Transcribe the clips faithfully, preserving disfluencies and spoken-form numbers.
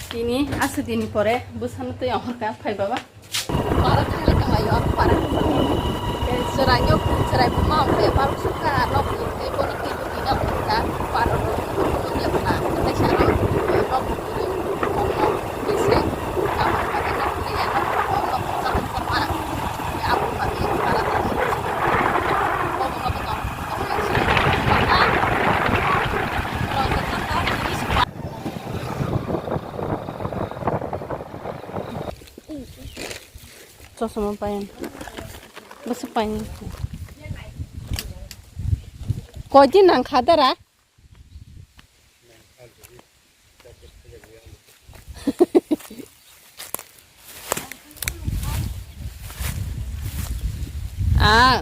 Tini aswk dini pore bwsano twi ongkhorkha phai baba. Para thanglai tonglaio para. Chwraino chwrai buma ongkhe paruk sukha nok ni tei boni twi bwtwi no ongkha para rok tongya bwla tei sano nok ni twi ongkha tei se. Chosma payan. Bwswk payan. Koi din nang kha dara? Ah,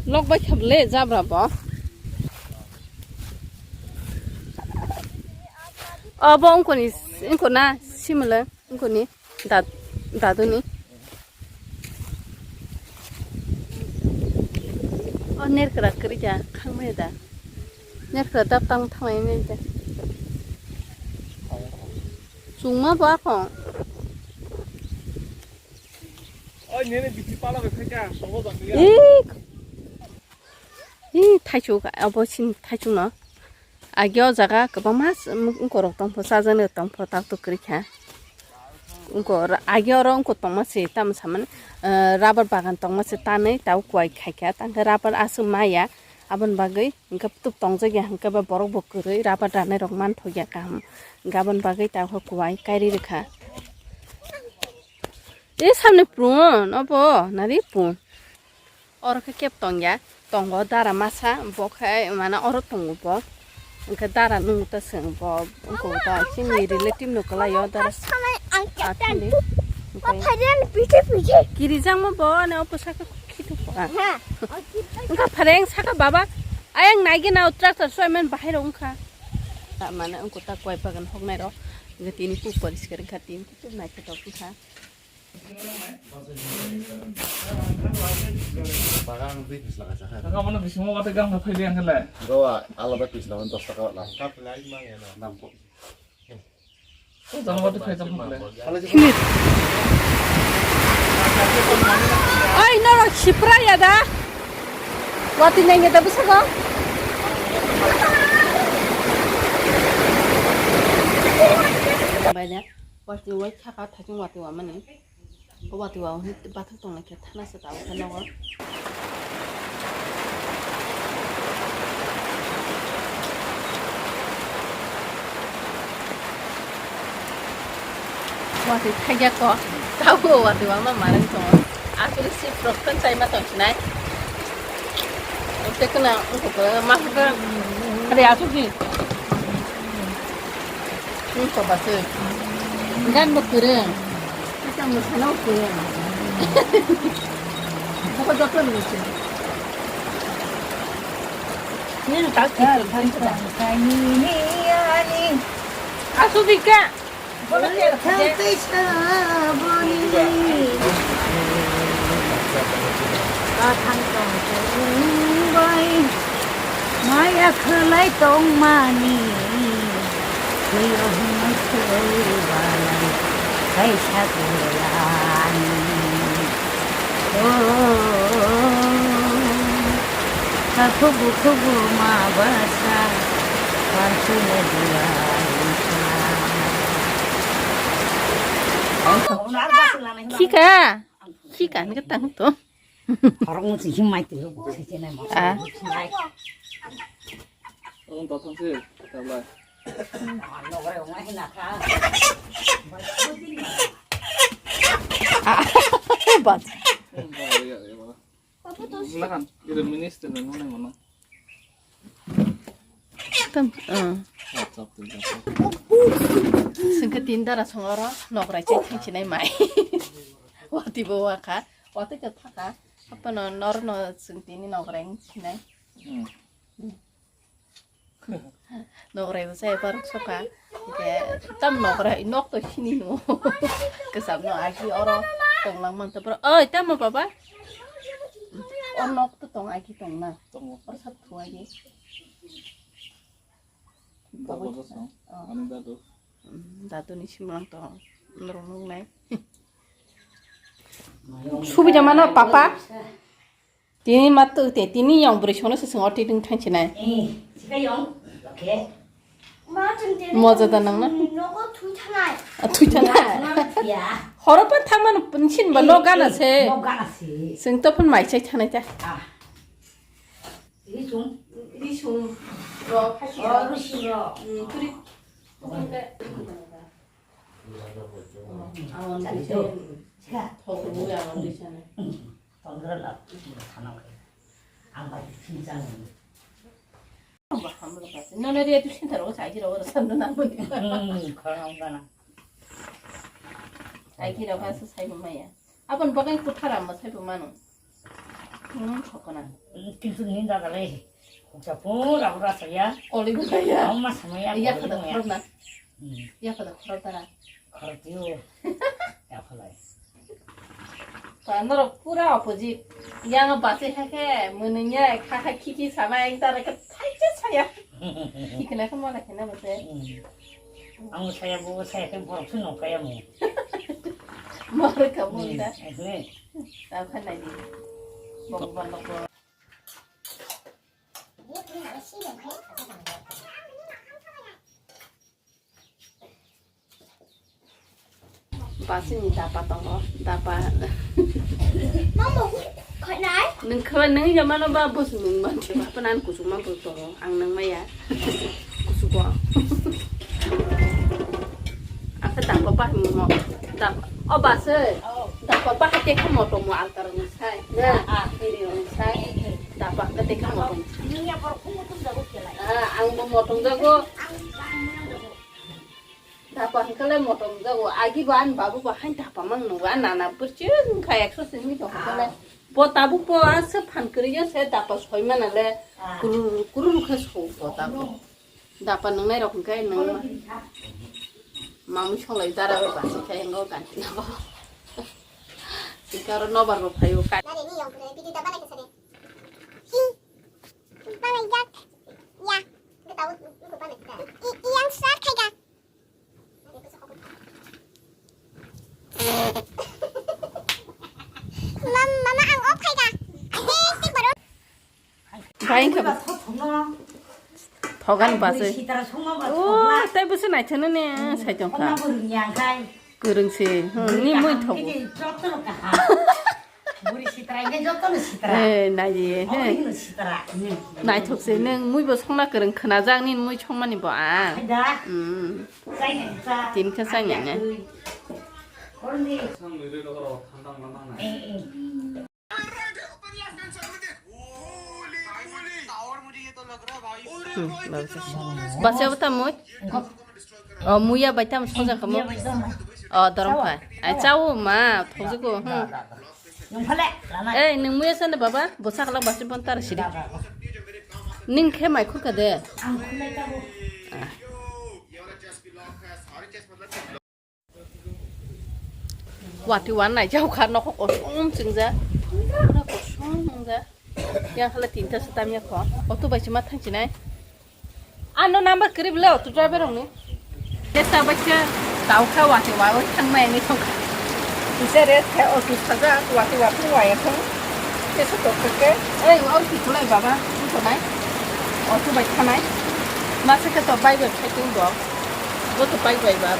lok bai kham le jabra bo. Obo ungkoni, ungkona simle, ungkoni dad-, daduni. O nerkra kwrwi da, khangmaya da. Nerkra dap tang thanglai nai da. Chungma ba kho. Oi, nini bisi pala bai khaika, sobo jang ya. Ih. Ih, thaichuk, abo sin thaichuk no. Agi o jaga kwbangma s-, m-, ungkorok tongpho, chajaknai tongpho, tak tok kwrwi kha. Ungko ra-, agi oro ungko tongma se, tamo samani, eh, rubber bagan tongma se tanwi, tabo kuai khaikha, tangkhe rubber aswk maya, aboni bagwi hwnkhe tuk tongjak ya, hwnkhe ba borok bo kwrwi rubber danai rok manthok ya kaham, hwnkhe aboni bagwi tabukhe kuai kairwi rwkha. E samni pun, obo nari pun. Oro khe kebo tongya, tongo dara masa, bo khe mane oro tongo bo. Hwnkhe dara nung ta chwng bo, wngkha ta chini relative no kwlaio dara. Samai ang athili. Hwnkhe phairani piti piti. Kirijak ma bo, ne opo saka khitu pha. Ha. Wngkha phareng saka baba, ayang naigi na tractor soi men bahai rok wngkha. Mane wngkha ta koi bagan hoknai rok, hwnkhe tini puk poriskar wngkha, tini khe naithotok wngkha. Bagan twi pis laga chakha. Kaka mano bisingo watwi gang phaidi ang khe le. Goa alada pis laga dos taka wala. Dam ko. Jana watwi phai jam khe le. Oi, norok sipra ya da? Watwi nai nge da bwswk o? Bai de. Watwi wai khaka thajung watwi wamani. O watwi wa hwnwi bathang tongnaikhe thana se tabukhe nogo. Watwi thaijakgo, tabuk watwi wa ma marwng tongo. Aswk sip rok khe chaima tongsinai. Tei kheno wngkha ma hwnkhe. Ari aswk di. Wngkha ba se. Gan bo kwrwng. Tei tamo sana bo kwrwng. Boko joto ni se. Nini tak thar thar thar. Aswk di kha. Thantai saboni kathang tongthai bai maya khwlai tongmani thwiyo hwnwi thwibai kaisa kwlani. O, Hakhubu khubu ma basa, pansile dua wngkha. Khika, khika ni tang to. Khorok musi himai tu, sisi nai ma. Ah. Ang tathang se, tablai. Ah, bat. Nahan, ida minister na nuna mana. Tam, ah. Sengke tin dara songoro nokrai chai thang chinai mai. Wati bo waka, wati ke thaka. Apa no nor no sengtini nokrai chinai. Hmm. Nokrai bo sai paruk soka. Ke tam nokrai nok to sini no. Kesam no aki oro tonglang man to pro. Oi, tamo baba. O nok to tong aki tong na. Tongo. Or sat thu aki. Baba jasa. Oh. Ani dadu. Daduni simrang to norok nuknai. Subida mano papa. Tini ma tu te tini yang bwrwi sono se swngo twi ding thang chinai. Eh, sika yang. Okay. Ma tun te Moja da nang na? Nogo thui thanai. A thui thanai. Ya, ma ya. Horo pa thang mano sin ba no gana se. No gana se. Sing to pun mai chai thanai ta. Ah. Risung. Risung. Ro, khasi ro. Oh, risung ro. Hmm, turi. Awon tadi tu. Thok ruya awon di sana. Tondra la. Sana. Ang ba sing sang. Ba hamro ba. Nana dia tu sin tharo sai jiro wala sandu na. Hmm, khana ngana. Sai jiro ka su sai maya. Abon bagai kuthara ma sai mano. Hmm, sokona. Kintu ni daga le. Kuksa pura pura saya. Oli gaya. Amma samaya. Iya kada khorok na. Hmm. Iya kada khorok tara. Khorok tiu. Ya khalai. Panoro pura opposite. Yang basi hake menengnya kaka kiki sama yang tara ke thaja saya. Kikena ke mana kena basi. Hmm. Ang saya bu saya ke borok sing nokaya mu. Mare kamu dah. Eh. Tahu kan lagi. Bok bok bok. Basini dapa tongo, dapa. Mama, khainai? Nung khawa nung ya mano ba bus nung manse ba panan kusuma bus tongo, ang nung maya. Kusugo. Asa dapa ba mo. Dapa. O base. Dapa ba te kha moto mo altar nung sai. Na, a, iri nung sai. Dapa ka te kha moto. Ah, ang bo motong jago. Dapa hingkale motong jago. Agi bo ani babu bo hain dapa mang nungo. Ani nana bwrchwng kha ekso simi tong hingkale. Bo tabuk bo asa phan kwrwi se dapa soi mana le. Kururu, kururu khe so bo tabuk. Dapa nungnai rok hingkhe nung ma-, mamui songlai dara bai basi khe ngo ganti nabo. Sikaro nobar bo phaio ka. Nare ni yong kre, piti ta banai khe sare. Hi. Banai jak. Ya. Gata u, u ko banai ta. I, i yang sa khai ga. Mam, mama ang off khai ga. He, tik baru. Bai wngkha ba. Thogan ba se. Oh, tai bo se naithano ne, sai tong kha. Kwrwng se. Hmm, ni mui thogo. Eh, nai ye, he. Naithok se nung mui bo songna kwrwng khwnajak ni mui songmani bo ang. Hmm. Tin khe chang ya ne. Hmm, bacha. Bacha bo tamo. O muya bai tamo songja kamo. O dorong phai. Ai chao ma, thokjiko, hmm. Ei, nung muya sande baba, bo sakla basi bon tar sidi. Ning khe mai khurka de. Ah. Wati wan nai jau kha nokho kosong chwngja. Nokho kosong wngja. Yang khala tinta se tamya kho. Auto bai se ma thang chinai. Ano number kwrwi bwle auto driver rokni. Tesa bai khe tau kha wati wa oi thang mai ni thong kha. Kisa rest khe auto saja wati wa thang wa ya thang. Tesa tok khe. Ei, auto khulai baba, thang tonai. Auto bai thanai. Masa khe to bai bai khai tong do. Bo to pai bai ba.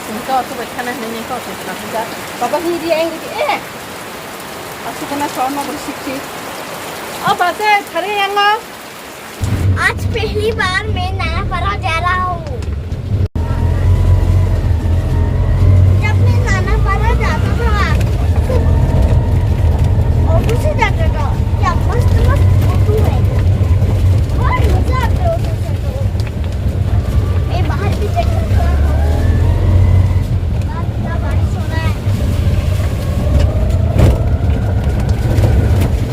Nungka auto bai khana hinwi nungka auto khana hinda. Baba hi ri ang ri eh. Asukana saw ma bro sikhi. O bate thare yang lo. आज पहली बार मैं ना